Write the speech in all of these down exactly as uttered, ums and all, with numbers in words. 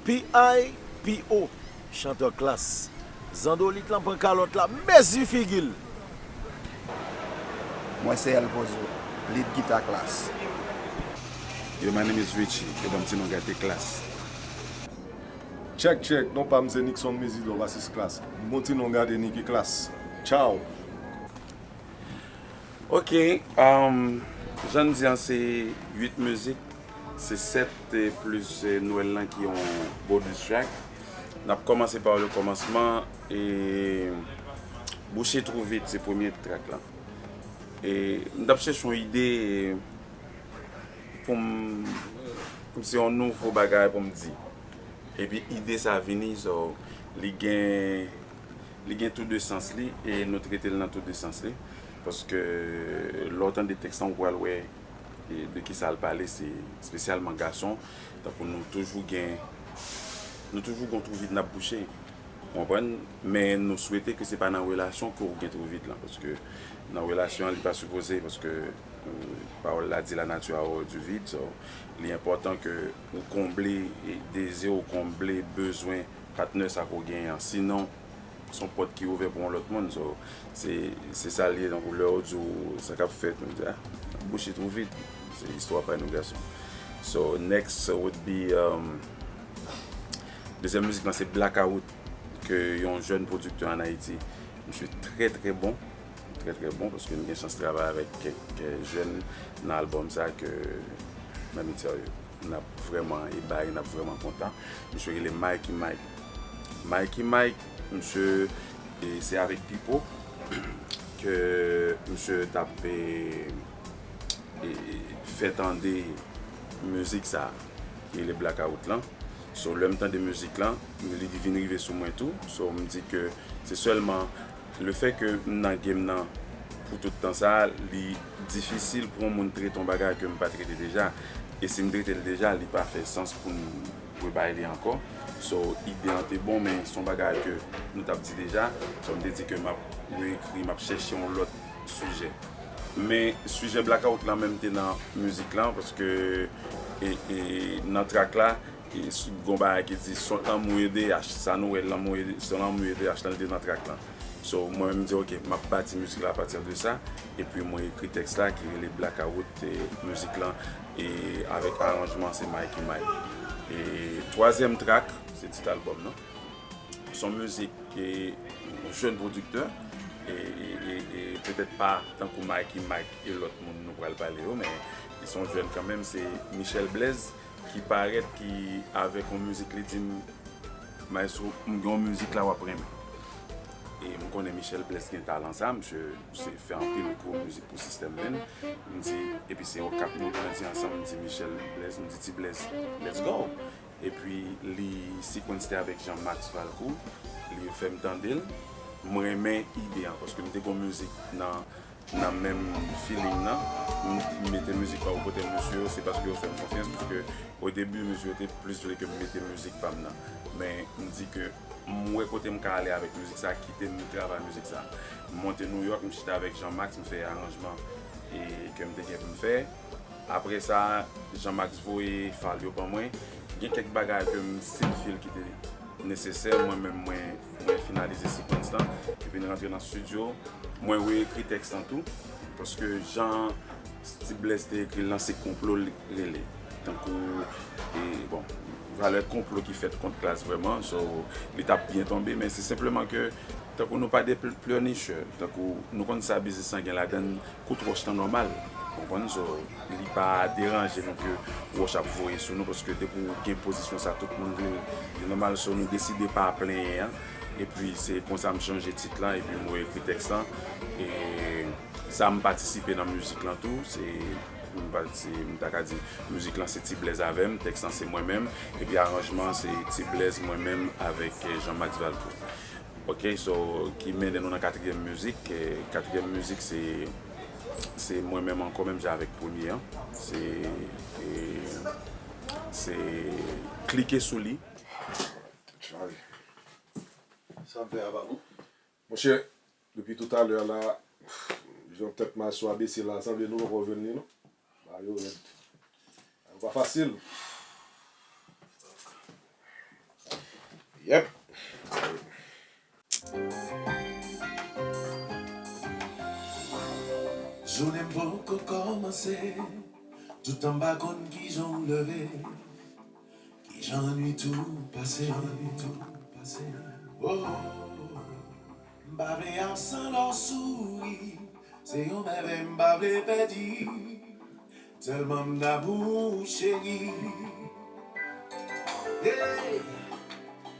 P I P O, chantè Klass. Zandolit lan pran kalòt la, mezi figi l. Mwen se El Pozo, lead guitar Klass. Yo, my name is Richie, yo ban m ti non gade Klass. Check, check, non pa m se Nixon Mezidor, basis Klass. M gon ti non gade Nicky Klass. Ciao. Ok, um, jan n di an se uit mizik, se sèt plis Nwèl lan ki yon bonus track. N ap kòmanse pa le kòmansman e Bouche Twou Vid se premye track lan. E m t ap chèche yon ide pou m, kòmsi yon nouvo bagay pou m di. Epi ide sa vini, so, li gen li gen tou de sans li e nou trete l nan tou de sans li. Paske lè w tande tèks lan, ou pral wè de kisa l pale, se espesyalman gason. Tankou nou toujou gen nou toujou gon twou vid n ap bouche. Ou konprann? Men nou swete ke se pa nan relasyon ke ou gen twou vid lan. Paske nan relasyon an, li pa sipoze, paske pawòl la di la nature a horreur du vide. So, li enpòtan ke ou konble dezi, ou konble bezwen patnè sa ke w genyen an. Sinon, se yon pòt ki ouvè pou yon lòt moun. So, se se sa l ye. Donk, lè yo di w sa k ap fèt, nou di, ah, bouche twou vid. Se istwa pa nou gason. So, next would be um, dezyèm mizik lan se Blackout, ke yon jèn pwodiktè ann Ayiti. Misye trè trè bon, trè trè bon, paske m gen chans travay avèk kèk jèn nan albòm sa ke, let me tell you, n ap vrèman ebayi, n ap vrèman kontan. Misye rele Mikey Mike. Mikey Mike, misye, e, se avèk Pipo ke misye t ap e, e, fè tande mizik sa ki rele Blackout lan. So, lè m tande mizik lan, li vin rive sou mwen tou. So, m di ke se sèlman lefè ke m nan game nan pou tout tan sa, li difisil pou yon moun trete yon bagay ke m pa trete deja. E si m trete l deja, li pa fè sans pou m rebay li ankò. So, ide an te bon, men se yon bagay ke nou t ap di deja. So, m te di ke m ap reekri, m ap chèche yon lòt sijè. Men sijè Blackout lan menm te nan mizik lan, paske e, e, nan track la, e, s- gon bagay ki di son lanmou e de H, sa nou wè lanmou e de, son lanmou e de H lan, li te nan track lan. So, mwen menm, m di, ok, m ap bati mizik la apati de sa, epi mwen ekri tèks la ki rele Blackout, e, mizik lan, e, avèk aranjman se Mikey Mike. E twazyèm track, se tit albòm nan. Se yon mizik ke yon jèn pwodiktè, e, e, e, e petèt pa tankou Mikey Mike e lòt moun nou pral pale yo, men li se yon jèn kanmenm, se Michel Blaise ki parèt, ki avèk yon mizik li di m, maestro, m gen yon mizik la w ap renmen. E m konnen Michel Blaise gen talan sa, misye se fè anpil gwo mizik pou System Band. M di, epi se Okap nou grandi ansanm, m di Michel Blaise, m di Ti Blaise, let's go! Epi li sequence te avèk Jean Max Valcourt, li fè m tande l, m renmen ide an, paske m te gon mizik nan nan menm feeling nan, m mete mizik pa yo kote mesye yo, se paske yo fè m konfyans, paske o debi mesye yo te plis vle ke m mete mizik pa m nan. Men m di ke m wè kote m ka ale avèk mizik sa, kite m travay mizik sa. M monte Nouyòk, m chita avèk Jean Max, m fè aranjman e ke m te gen pou m fè. Apre sa, Jean Max voye fal yo ban mwen. Gen kèk bagay ke m still feel ki te nesesè, mwen menm mwen mwen finalize sequence lan, epi n rantre nan studio, mwen reekri tèks lan tou, paske jan Ti Blaise te ekri l lan, se konplo li rele. Tankou, e, bon, valè konplo ki fèt kont Klass vrèman, so, li t ap byen tonbe, men se senpleman ke, tankou nou pa de pl- pleurnicheur, tankou nou konn sa biznis lan gen ladan l, kout wòch lan nòmal. Konprann? So, li pa deranje nou ke wòch ap voye sou nou, paske depi w gen pozisyon sa, tout moun vle l. Li nòmal, so, nou deside pa plenyen an. Epi se konsa m chanje tit lan, epi m reekri tèks lan. E sa m patisipe nan mizik lan tou, se m patisipe, m ta ka di mizik lan se Ti Blaise avè m, tèks lan se mwen menm, epi aranjman se Ti Blaise, mwen menm avèk Jean Max Valcourt. Ok, so, ki mennen nou nan katriyèm mizik. E, katriyèm mizik, se, se mwen menm ankò, menm jan avèk premye an. Se, e, se Klike sou li. Sa m fè a pa bon. Monchè, depi toutalè la, jan tèt maestro a bese la, sanble nou poko jwenn li non. Ba yo rèd. Yo pa fasil. Yep. Jounen m poko kòmanse, toutan m pa konn kijan w leve, kijan nwit ou pase. Oh, m pa vle absan lè w souri, se yon mèvèy m pa vle pèdi. Tèlman m damou w cheri. Hey!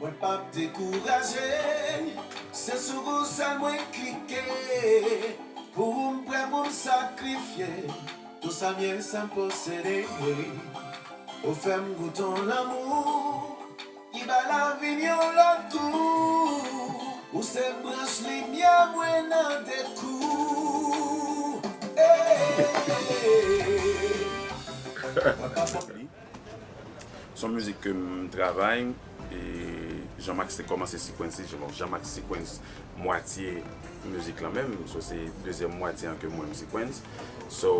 Mwen p ap dekouraje. Se sou ou sèl mwen klike. Pou ou m prè pou m sakrifye tou sa m ye, sa m posede. Ou fè m goute yon lanmou ki bay lavi m yon lòt gou. Ou se branch limyè mwen nan dekou. Hey! Se yon mizik ke m travay, e Jean Max te kòmanse sequence li, bon, Jean Max sequence mwatye mizik lan menm, so se dezyèm mwatye an ke mwen m sequence. So,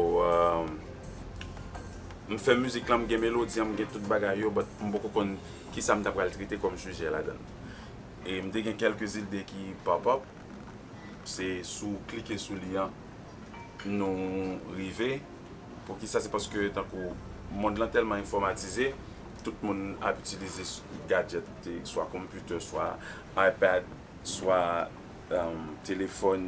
m fè mizik lan, m gen melodi an, m gen tout bagay yo, but m poko konn kisa m ta pral trete kòm sijè ladan l. E m te gen kèlke ide ki pop up, se si w klike sou li an, nou rive. Poukisa? Se paske tankou mond lan tèlman enfòmatize, tout moun ap itilize gadget, swa computer, swa iPad, swa telefòn,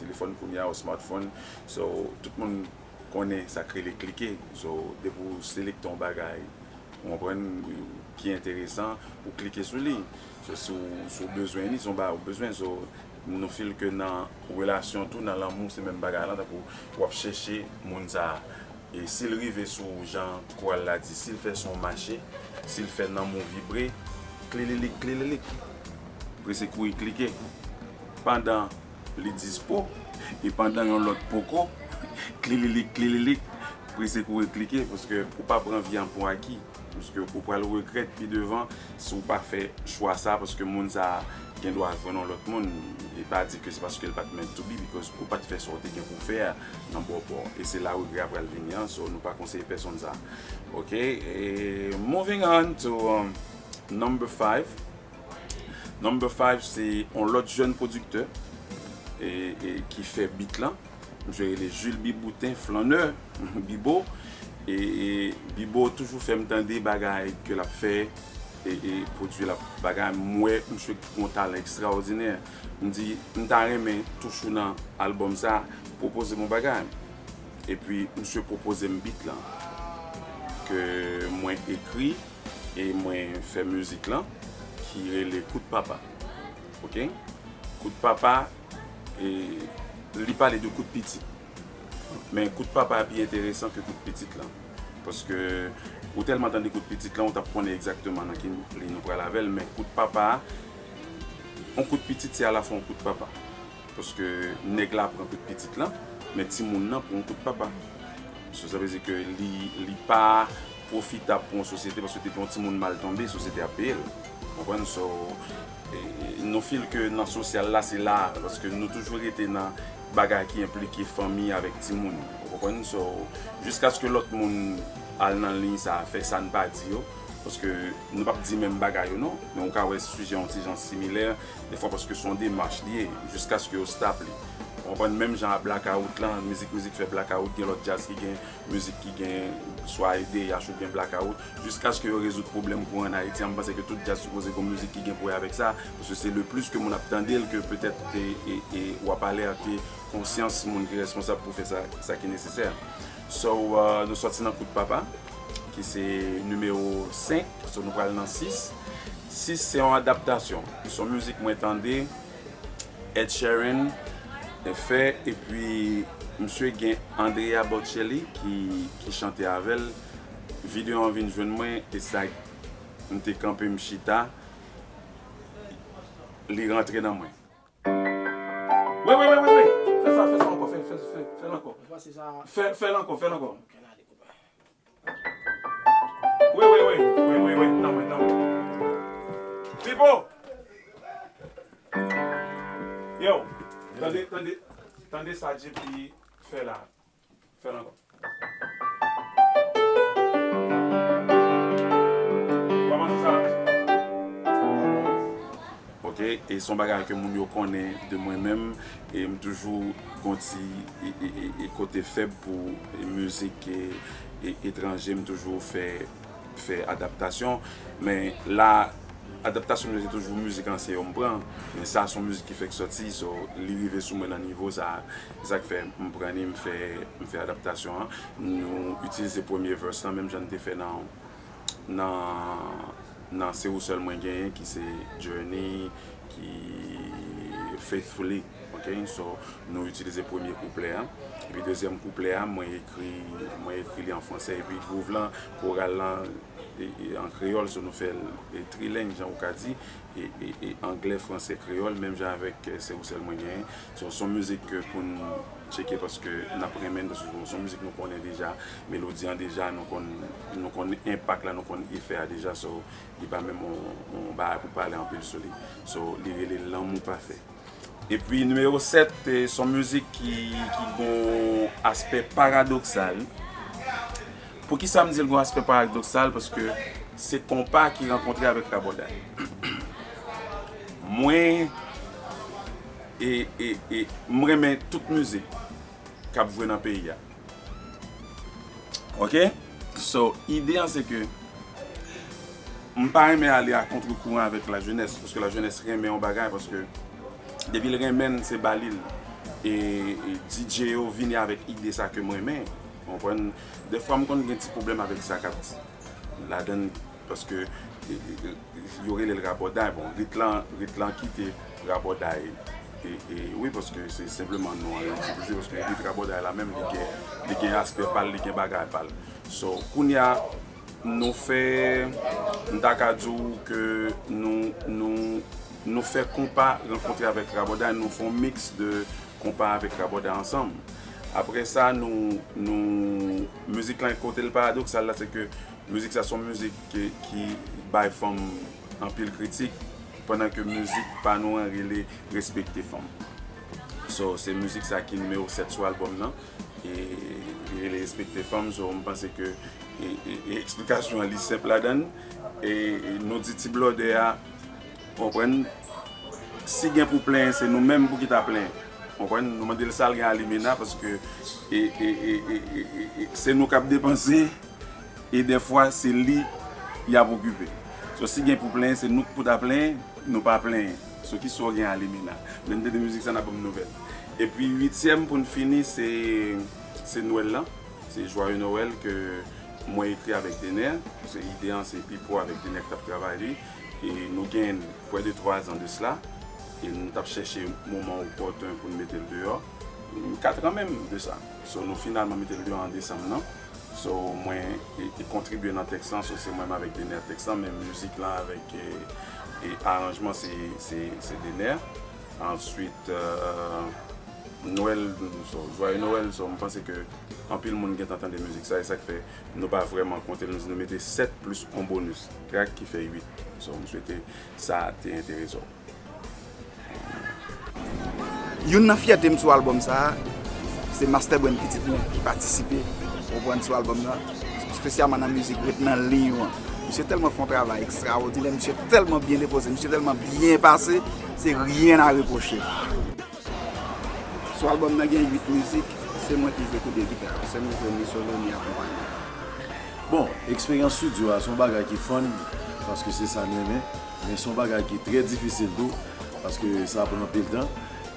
telefòn kounye a, ou smartphone. So, tout moun konnen sa k rele klike. So, depi w selekte yon bagay, ou konprann, ki enteresan, ou klike sou li. So, si w, si w bezwen li, se yon bagay ou bezwen. So, nou feel ke nan relasyon tou, nan lanmou, se menm bagay lan, tankou w ap chèche moun sa a. E si l rive sou, jan koral la di, si l fè son mache, si l fè nanm ou vibre, klililik, klililik. Prese kouri klike. Pandan li dispo, e pandan yon lòt poko, klililik, klililik, prese kouri klike, paske ou pa pran vi an pou aki. Paske ou pral regrèt pi devan si w pa fè chwa sa, paske moun sa a gen dwa jwenn yon lòt moun. E pa di ke se paske l pa t meant to be, because ou pa t fè sa w te gen pou w fè a nan bò pa w. E se la regrè a pral vini an, so nou pa konseye pèsonn sa. Ok, e moving on to um, number five. Number five se yon lòt jèn pwodiktè e, e, ki fè beat lan. Misye rele Jules Bibouten, Flanneur, Bibo. E, e Bibo toujou fè m tande bagay ke l ap fè, e, e pwodui l ap bagay. M wè misye gen yon talan ekstraòdinè. M di, m ta renmen touch ou nan albòm sa, pwopoze m yon bagay. Epi misye pwopoze m beat lan ke mwen ekri e mwen fè mizik lan, ki rele Kout Papa. Ok? Kout Papa, e, li pale de kout pitit. Men kout papa a pi enteresan ke kout pitit lan. Paske ou tèlman tande kout pitit lan, ou t ap konnen egzakteman nan ki liy nou pral avè l. Men kout papa a, yon kout pitit se alafwa yon kout papa. Paske nèg la pran kout pitit lan, men timoun nan pran yon kout papa. So, sa vle di ke li, li pa pwofitab pou yon sosyete, paske depi yon timoun mal tonbe, sosyete ap peye l. Ou konprann? So, e, e, nou feel ke nan sosyal la, se la, paske nou toujou rete nan bagay ki enplike fanmi avèk timoun. Ou konprann? So, jiskaske lòt moun al nan liy sa, fè sa n pa di yo, paske nou p ap di menm bagay yo non, men ou ka wè sijè yon ti jan similè, defwa paske se yon demach li ye, jiskaske yo stop li. Ou konprann? Menm jan a blakawout lan, mizik mizik fè blakawout, gen lòt djaz ki gen mizik ki gen swa D H oubyen blakawout, jiskaske yo rezoud pwoblèm kouran an Ayiti an. M panse ke tout djaz sipoze gen mizik ki gen pou wè avèk sa, paske se le plis ke moun ap tande l ke petèt e, e, e w ap alète konsyans moun ki responsab pou fè sa, sa ki nesesè. So, uh, nou sòti nan Kout Papa, ki se nimewo senk, so nou pral nan sis. Sis se yon adaptasyon. Se yon mizik mwen tande, Ed Sheeran fè, epi misye gen Andrea Bocelli ki, ki chante avè l. Videyo an vin jwenn mwen, e sa m te kanpe m chita, li rantre nan mwen. Wi, wi, wi, wi, wi. Fè sa, fè sa ankò, fè, fè, fè, fè l ankò. Fè, fè l ankò, fè l ankò. Wi, wi, wi, wi, wi, wi, nan mwen, nan mwen. Pipo! Yo, tande, tande, tande sa J P fè la. Fè l ankò. W ap E se yon bagay ke moun yo konnen de mwen menm, e m toujou gon ti e, e, e, e kote fèb pou e, mizik e, e, etranje, m toujou fè, fè adaptasyon. Men la, adaptasyon m yo se toujou mizik ansyen yo m pran, men sa se yon mizik ki fèk sòti, so li rive sou mwen nan nivo sa, se sa k fè m pran li, m fè, m fè adaptasyon an. Nou itilize premye verse lan, menm jan n te fè nan, nan, nan Se ou sèl mwen genyen, ki se Journey, ki Faithfully. Ok, so nou itilize premye kouplè a. Epi dezyèm kouplè a, mwen ekri, mwen ekri li an fransè. Epi gwouv lan, koral lan, e, e, an kreyòl, so nou fè l e, trileng, jan ou ka di, e, e, e anglè, fransè, kreyòl, menm jan avèk e, Se ou sèl mwen genyen. So, se yon mizik ke pou n tcheke paske n ap renmen l, paske se yon mizik nou konnen deja, melodi an deja, nou konn, nou konn enpak la, nou konn efè a deja, so, li pa menm yon, yon bagay pou pale anpil sou li. So, li rele Lanmou Pafè. Epi nimewo sèt, e, se yon mizik ki, ki gon aspè paradoksal. Poukisa m di l gon aspè paradoksal? Paske se konpa ki rankontre avèk rabòday. Mwen, e, e, e, m renmen tout mizik k ap jwe nan peyi a. Ok? So, ide an se ke m pa renmen ale a kontre kouran avèk lajenès, paske lajenès renmen yon bagay, paske depi l renmen l, se ba li l. E, e D J yo vini avèk ide sa ke m renmen. Ou konprann? Dèfwa m konn gen ti pwoblèm avèk sa k ap di ladan l, paske e, e, e, yo rele l rabòday. Bon, rit lan, rit lan kite rabòday. E, e, wi, paske se senpleman non an yo itilize, paske rit rabòday la menm, li gen, li gen aspè pa l, li gen bagay pa l. So, kounye a, nou fè, m ta ka di w ke nou, nou, nou fè konpa rankontre avèk rabòday, nou fè yon miks de konpa avèk rabòday ansanm. Apre sa, nou, nou, mizik lan, kote l paradoksal la, se ke mizik sa se yon mizik ki, ki bay fanm anpil kritik, pandan ke mizik pa nou an rele Respekte Fanm. So, se mizik sa ki nimewo sèt sou albòm nan. E li rele Respekte Fanm, so m panse ke e, e, e eksplikasyon an li senp ladan l. E, e nou di ti blòdè a, konprann, si gen pou plenyen, se nou menm pou ki ta plenyen. Konprann? Nou mande l sa l gen a limena, paske e, e, e, e, e, e, e, se nou k ap depanse, e dèfwa se li y ap okipe. So, si gen pou plenyen, se nou k pou ta plenyen, nou pa plenyen. So, kisa w gen a limena? Lè n tande mizik sa, n ap ban m nouvèl. Epi, uityèm, pou n fini, se, se Nwèl lan. Se Joyeux Noël ke mwen ekri avèk Dener. Se ide an, se Pipo avèk Dener ki t ap travay li. E nou gen près de twa zan de sela. E nou t ap chèche moman opòten pou n mete l deyò. Kat an menm de sa. So, nou finalman mete l deyò an desanm nan. So, mwen e, e kontribye nan tèks lan, so se mwen menm avèk Dener tèks lan, men mizik lan avèk e, e aranjman se, se, se Dener. Answit, euh, Nwèl, so, Joyeux Noël, so, m panse ke anpil moun gentan tande mizik sa, e sa k fè nou pa vrèman konte l, nou di nou mete sèt plis on bonus track ki fè uit. So, m swete sa te enterese w. Youn nan fyète m sou albòm sa a, se Master Brand pitit mwen ki patisipe, ou konprann, sou albòm nan, espesyalman nan mizik Ret nan liy ou an. Misye tèlman fè yon travay ekstraòdinè, misye tèlman byen depoze, misye tèlman byen pase, se rien à reprocher. Sou albòm nan gen uit mizik, se mwen ki jwe tou de gita yo, sèl mwen jwe mi solo, mi akonpanye. Bon, eksperyans estidyo a se yon bagay ki fun, paske se sa n renmen, men se yon bagay ki trè difisil tou, paske sa pran anpil tan.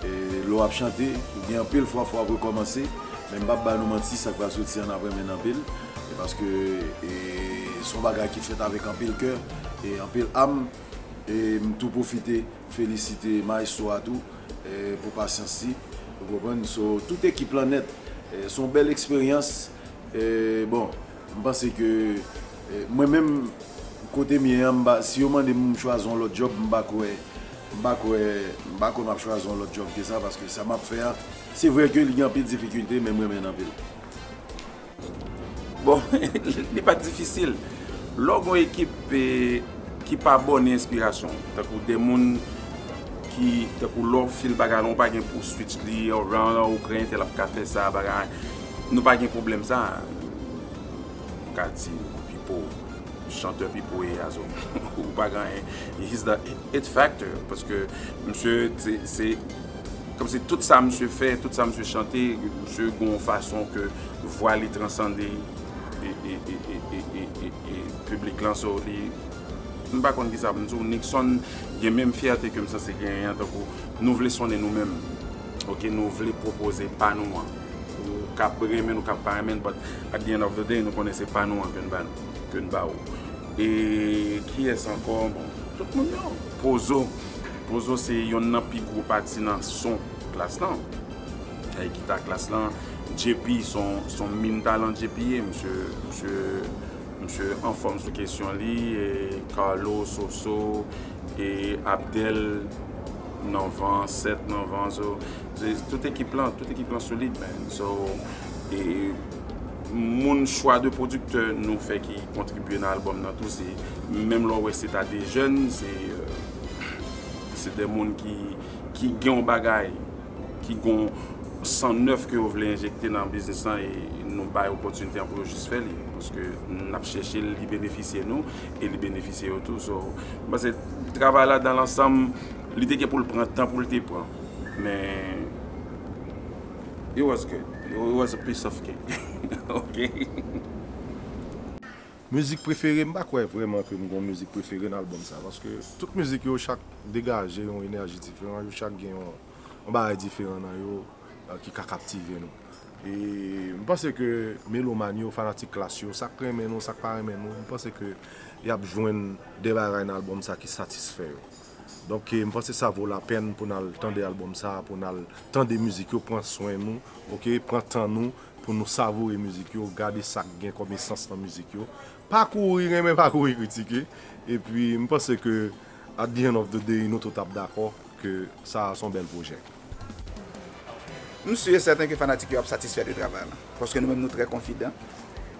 E lè w ap chante, gen anpil fwa fò w ap rekòmanse, men m p ap ba nou manti, sa k pral soti an ap renmen n anpil, e paske e, se yon bagay ki fèt avèk anpil kè e anpil am, e m tou pwofite felisite maestro a tou, e pou pasyans li, ou konprann? So, tout ekip lan nèt, e se yon bèl eksperyans. E bon, m panse ke e, mwen menm, kote m ye an, m pa, si yo mande m chwazi yon lòt djòb, m pa kwè, m pa kwè, m pa kwè m ap chwazi yon lòt djòb ke sa, paske sa m ap fè a, se vre ke li gen anpil difikilte, men m renmen l anpil. Bon, li pa difisil. Lè w gen yon ekip e, ki pa ba w ni enspirasyon, tankou de moun ki, tankou lè w fil bagay la, ou pa gen pou switch li, ou ran, ou kreye entèl ap ka fè sa, bagay, nou pa gen pwoblèm sa. M ka di, Pipo, Chantè Pipo ye a zo. Ou pa gen anyen. He's the it factor. Paske misye, se, se kòmsi tout sa misye fè, tout sa misye chante, misye gen yon fason ke vwa li transande e, e, e, e, e, e, e, e piblik lan. So, li, m pa konn kisa pou m di w. Nixon gen menm fyète ke m sanse genyen an, tankou nou vle sonnen nou menm. Ok, nou vle pwopoze pa nou an. Ou kab renmen, ou kab pa renmen, but at the end of the day, nou konnen se pa nou an ke n ba, ke n ba ou. E kiyès ankò? Bon, tout moun yo. Pozo. Pozo se yonn nan pi gwo pati nan son Klass lan. Ay gita Klass lan. J P, son, son min talan J P ye. Misye, misye, misye anfòm sou kesyon li. E Carlo, Soso, e Abdel, nan van, Sèt nan van. So, se, tout ekip lan, tout ekip lan solid, man. So, e, moun chwa de pwodiktè nou fè ki kontribye nan albòm nan tou, se, menm lè w wè se ta de jèn, se, euh, se de moun ki, ki gen yon bagay, ki gen yon san nèf ke yo vle enjekte nan biznis lan, e nou bay opòtinite an pou yo jis fè li. Paske n ap chèche l, li benefisye nou, e li benefisye yo tou. So, m panse travay la, dans l'ensemble, li te gen pou l pran tan pou l te pran. Men, it was good. It was a piece of cake. Ok? Mizik prefere m, m pa kwè vrèman ke m gen yon mizik prefere nan albòm sa, paske tout mizik yo chak degaje yon enèji diferan, yo chak gen yon, yon bagay diferan nan yo, euh, ki ka kaptive nou. E m panse ke melomàn yo, fanatik Klass yo, sa k renmen nou, sa k pa renmen nou, m panse ke y ap jwenn de bagay nan albòm sa ki satisfè yo. Donk, e, m panse sa vo lapèn pou n al tande albòm sa, pou n al tande mizik yo, pran swen nou, ok, pran tan nou pou nou savoure mizik yo, gade sa k gen kòm esans nan mizik yo. Pa kouri renmen, pa kouri kritike. Epi, m panse ke, at the end of the day, nou tout ap dakò ke sa a se yon bèl pwojè. M si e sèten ke fanatik yo ap satisfè de travay la. Paske nou menm nou trè konfidan,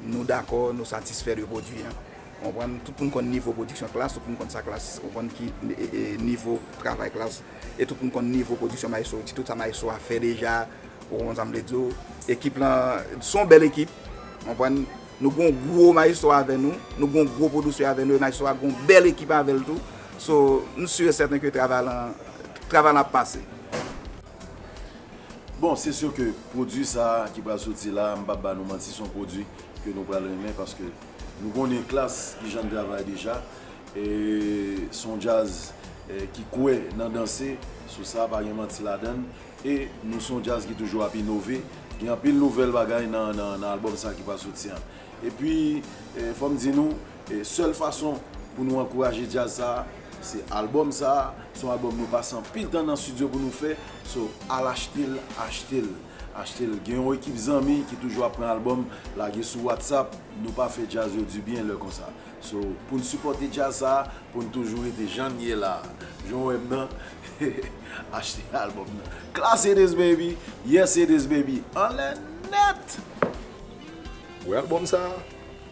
nou dakò, nou satisfè de pwodui an. Ou konprann? Tout moun konn nivo pwodiksyon Klass, tout moun konn sa Klass, ou konprann ki e, e, nivo travay Klass, e tout moun konn nivo pwodiksyon Maestro Richie, tout sa Maestro a fè deja, ou konprann sa m vle di w. Ekip lan, se yon bèl ekip, ou konprann? Nou gen yon gwo Maestro avè nou, nou gen yon gwo pwodiktè avè nou, e Maestro a gen yon bèl ekip avè l tou. So, m si e sèten ke travay lan, travay lan ap pase. Bon, se si ke pwodui sa a ki pral soti la, m p ap ba nou manti, se yon pwodui ke nou pral renmen, paske nou konnen Klass kijan l travay deja. E se yon djaz, e, ki kwè nan danse, sou sa, pa gen manti ladan l. E nou se yon djaz ki toujou ap inove. Gen anpil nouvèl bagay nan, nan, nan albòm sa a ki pral soti an. Epi, e, fò m di nou, e, sèl fason pou nou ankouraje djaz sa a, se albòm sa a. Se yon albòm nou pase anpil tan nan estidyo pou nou fè. So, al achte l, achte l, achte l. Gen yon ekip zanmi ki toujou ap pran albòm, lage sou WhatsApp. Nou pa fè djaz yo dibyen lè konsa. So, pou n sipòte djaz sa a, pou n toujou rete jan n ye la a. Jan w wè m nan, achte albòm nan. Klass it is, baby. Yes, it is, baby. Anlè nèt! Wè albòm sa a,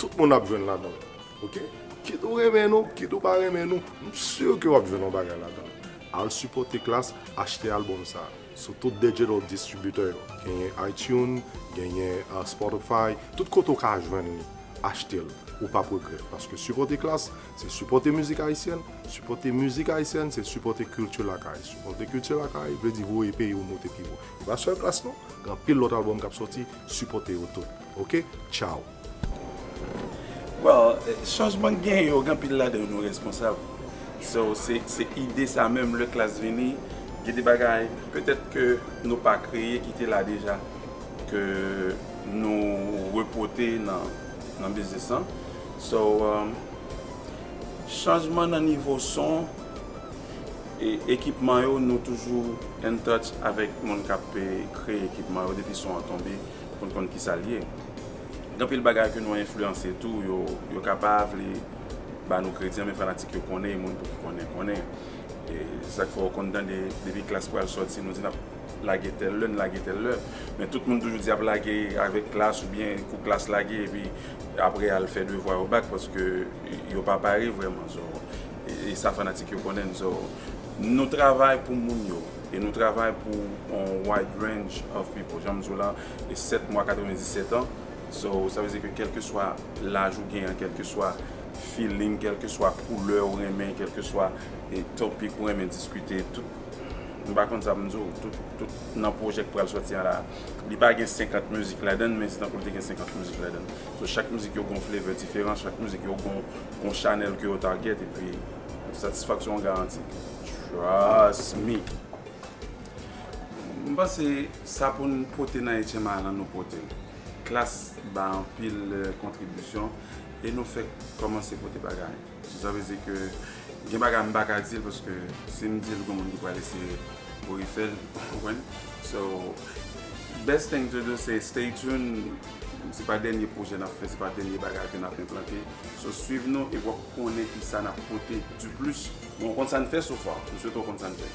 tout moun ap jwenn ladan l. Ok? Kit ou renmen nou, kit ou pa renmen nou, m si ke w ap jwenn yon bagay ladan l. Al sipòte Klass, achte albòm sa a. Sou tout digital distributor yo. Genyen iTunes, genyen, uh, Spotify, tout kote w ka jwenn li, achte l. Ou p ap regrèt. Paske sipòte Klass, se sipòte mizik ayisyèn. Sipòte mizik ayisyèn, se sipòte kilti lakay. Sipòte kilti lakay, vle di voye peyi w monte pi wo. E pa sèl Klass non, gen anpil lòt albòm k ap sòti, sipòte yo tout. Ok? Tchaw! Well, chanjman k genyen yo, gen anpil ladan yo nou responsab. So, se, se ide sa menm, lè Klass vini, gen de bagay, petèt ke nou pa kreye, ki te la deja, ke nou repote nan, nan biznis lan. So, um, chanjman nan nivo son, e ekipman yo, nou toujou in touch avèk moun k ap, e, kreye ekipman yo depi son an tonbe, pou n konn kisa l ye. Gen anpil bagay ke nou enfliyanse tou, yo, yo ka pa vle ba nou kredi an, men fanatik yo konnen, e moun pou ki konnen, konnen. E se sa k fè w konn tande, depi Klass pral sòti, nou di n ap lage tèl lè, n lage tèl lè. Men tout moun toujou di y ap lage avèk Klass oubyen kou Klass lage, epi apre al fè devwa yo back, paske yo pa pare vrèman. So, e, e sa fanatik yo konnen. So, nou travay pou moun yo, e nou travay pou yon wide range of people. Jan m di w la, e sèt mwa katrevendiset an. So, sa vle di ke kèlkeswa laj ou genyen, kèlkeswa feeling, kèlkeswa koulè ou renmen, kèlkeswa e topic ou renmen diskite, tout, m pa konn sa pou m di w, tout, tout nan pwojè k pral sòti an la, li pa gen senkant mizik ladan l, men se tankou l te gen senkant mizik ladan l. So, chak mizik yo gon flavor diferan, chak mizik yo gon, gon chanèl ke yo target, epi satisfaksyon an garanti. Trust me. M panse sa pou n pote nan H M I lan, nou pote l. Klass ba anpil, eh, kontribisyon e nou fèk kòmanse pote bagay. Sa vle di ke gen bagay m pa ka di l paske si m di l, gen moun ki pral eseye pou refè l, ou konprann? So, best thing to do se stay tuned. Se pa dènye pwojè n ap fè, se pa dènye bagay ke n ap enplante. So, swiv nou e w ap konnen kisa n ap pote di plis. Bon, w konn sa n fè so far. M swete w konn sa n fè.